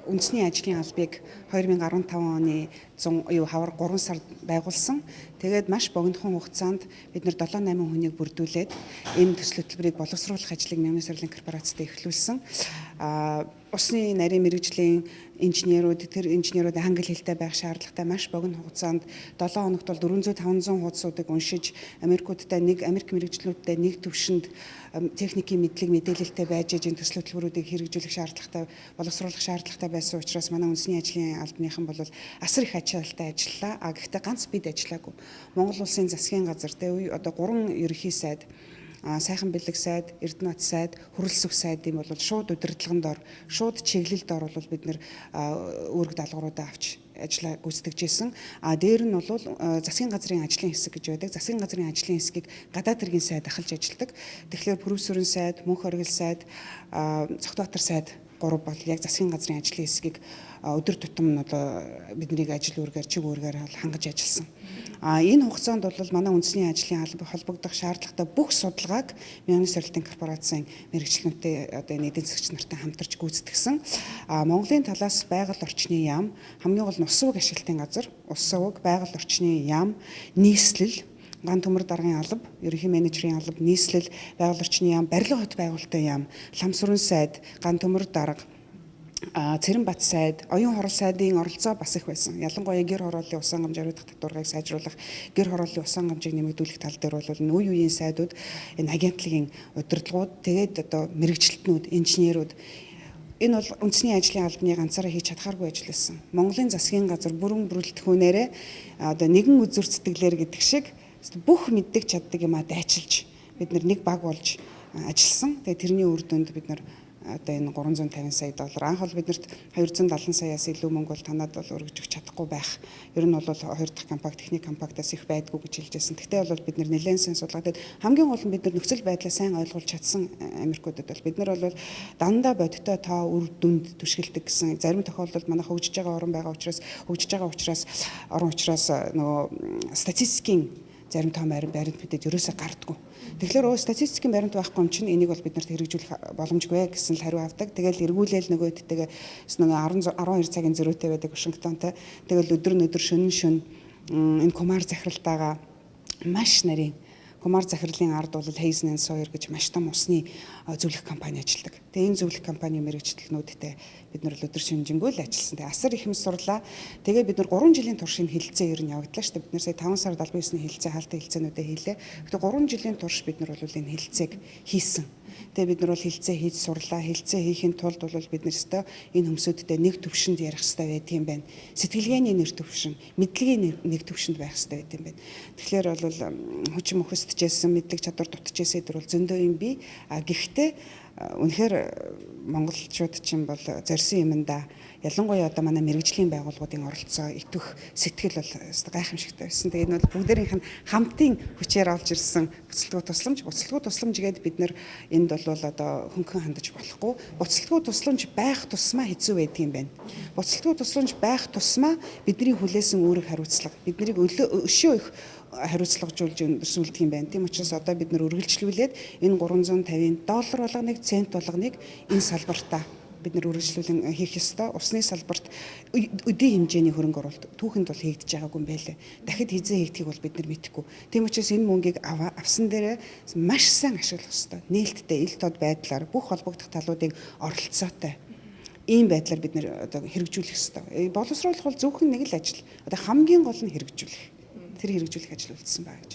Үндэсний ажлын албыг 2015 оны 100 юу хавар 3 сард байгуулсан. Тэгээд маш богинохон хугацаанд бид нар 7 8 хүнийг бүрдүүлээд энэ төсөл хөтөлбөрийг боловсруулах ажлыг Мягмын сорилын корпорацид эхлүүлсэн. Усны нарийн мэргэжлийн инженерүүд, тэр инженерүүд англи хэлтэй байх шаардлагатай. Маш богино хугацаанд 7 хоногт бол 400 500 хуудсуудыг уншиж, Америкуудтай нэг Америк мэргэжлүүдтэй нэг төвшөнд техникийн мэдлэг мэдээлэлтэй байж энэ төсөл хөтөлбөрүүдийг хэрэгжүүлэх шаардлагатай, боловсруулах шаардлагатай байсан учраас манай үндэсний ажлын албаныхан бол асар их ачаалттай ажиллаа. А гэхдээ ганц бид ажиллаагүй. Монгол улсын засгийн газар тэ одоо 3 ерөнхий сайд, сайхан бэлэг сайд, Эрдэнэт сайд, Хүрэлсэх сайдын бол шууд удирдлаганд ор, шууд чиглэлд ор бол бид нэр үүрэг даалгавруудаа авч ажиллаа гүйцэтгэж байсан. А дээр нь бол засгийн газрын ажлын хэсэг гэж байдаг. Засгийн газрын ажлын хэсгийг гадаад хэргийн сайд ахалж ажилладаг. Тэгэхээр Пүрэвсүрэн сайд, Мөнх оргил сайд, Цогтбаатар сайд гурав бол яг засгийн газрын ажлын хэсгийг өдөр тутам нь одоо биднийг ажил үүргээр, чиг үүргээр хангаж ажилласан. А энэ хугацаанд бол манай үндэсний ажлын алба холбогдох шаардлагатай бүх судалгааг Мягмын сорилтын корпорацийн мэргэжлэнтэй одоо энэ эдийн засгч нартай хамтарч гүйцэтгэсэн. А Монголын талаас байгаль орчны яам, хамгийн гол нь ус ууг ашиглалтын газар, ус ууг, байгаль орчны яам, нийслэл, ган төмөр даргын алба, ерөнхий менежерийн алба, нийслэл, байгаль орчны яам, барилга хот байгуулалтын яам, Ламсүрэн сайд, ган төмөр дарга, Цэрэнбат сайд, оюун хорол сайдын оролцоо бас их байсан. Ялангуяа гэр хорооллын усан гамж ариутгах татварыг сайжруулах, гэр хорооллын усан гамжийг нэмэгдүүлэх тал дээр бол энэ үе үеийн сайдууд, энэ агентлагийн удирдлагууд, тэгээд одоо мэргэжилтнүүд, инженерүүд, энэ бол үндэсний ажлын албаны ганцаараа хийж чадхааргүй ажил байсан. Монголын засгийн газар бүрэн бүрэлдэхүүнээрээ одоо нэгэн үзүр сэтгэлээр гэдэг шиг бүх мэддэг чаддаг юмаа дайчилж бид нэг баг болж ажилласан. Тэгээд тэрний үр дүнд бид нар одоо энэ 350 сая доллар, анх бол биднэрт 270 саяас илүү мөнгө бол танад бол өргөж өгч чадахгүй байх. Ер нь бол хоёр дахь компакт, техник компактаас их байдгүй гэж хэлж байсан. Гэхдээ бол бид нар нэлээд сайн судалгаа. Тэгээд хамгийн гол нь бид нар нөхцөл байдлаа сайн ойлгуулж чадсан Америкуудад бол бид нар бол дандаа бодиттой тоо үр дүнд түшгэлдэг гэсэн. Зарим тохиолдолд манай хөгжиж байгаа орн байгаа учраас, хөгжиж байгаа учраас орон учраас нөгөө статистикийн зарим тоо баримт мэдээд ерөөсөө гардаггүй. Тэгэхээр статистикийн баримт байхгүй юм чинь энийг бол бид нарт хэрэгжүүлэх боломжгүй гэсэн л хариу авдаг. Тэгэл эргүүлээл нөгөөдтэйгээ нөгөө 12 цагийн зөрүүтэй байдаг Вашингтонтой. Тэгэл өдөр нь өдөр шөнө шөн энэ Кумар захиралтайгаа маш нарийн Кумар захирлын ард бол Hayes & Sawyer гэж маш том усны зөвлөх компани ажилладаг. Тэгээ энэ зөвлөх компани мэргэжилтнүүдтэй бид нар өдөр шөнөжингөө л ажилласан. Тэгээ асар их юм сурлаа. Тэгээ бид нар 3 жилийн турш энэ хэлэлцээ ер нь явагдлаа шүү дээ. Бид нар сая 5 сард албан ёсны хэлэлцээ, хаалтын хэлэлцээнүүдээ хийлээ. Гэхдээ 3 жилийн турш бид нар бол энэ хэлэлцээг хийсэн. Тэгээ бид нар бол хэлэлцээ хийж сурлаа. Хэлэлцээ хийхин тулд бол бид нар өстой энэ хүмүүсүүдтэй нэг төвшөнд ярих хэрэгтэй байдаг юм байна. Сэтгэлгээний нэг төвшин, мэдлэгийн нэг төвшөнд байх хэрэгтэй байдаг юм байна. Тэгэхээр бол хүчин мөхөсдөжсэн, мэдлэг чадвар дутжсэн эдгээр бол зөндөө юм бий. А гэхдээ үнэхээр монголчууд чинь бол зорьсон юмдаа, ялангуяа одоо манай мэргэжлийн байгууллагуудын оролцоо, итвэх сэтгэл бол гайхамшигтай байсан. Тэгээ энэ бол бүгдээрийнх нь хамтын хүчээр олж ирсэн буцалтгүй тусламж. Буцалтгүй тусламж гээд бид нэр энд бол одоо хөнгөн хандаж болохгүй. Буцалтгүй тусламж байх тусмаа хэцүү байдаг юм байна. Буцалтгүй тусламж байх тусмаа бидний хүлээсэн үүрэг хариуцлага, биднийг өшөө их хариуцлагажуулж өндөрсүүлдэг юм байна. Тийм учраас одоо бид нар үргэлжлүүлээд энэ 350 доллар болгоныг, цент болгоныг энэ салбартаа бид нар үргэлжлүүлэн хийх ёстой. Усны салбарт өдийн хэмжээний хөрөнгө оруулалт түүхэнд бол хийгдэж байгаагүй юм байлээ. Дахид хизээ хийгдгийг бол бид нар мэдэхгүй. Тийм учраас энэ мөнгийг авсан дээрээ маш сайн ашиглах ёстой. Нээлттэй, ил тод байдлаар бүх холбогдох талуудын оролцоотой ийм байдлаар бид нэр одоо хэрэгжүүлэх ёстой. Боловсруулах бол зөвхөн нэг л ажил. Одоо хамгийн гол нь хэрэгжүүлэх. Тэр хэрэгжүүлэх ажил үлдсэн байгаа гэж.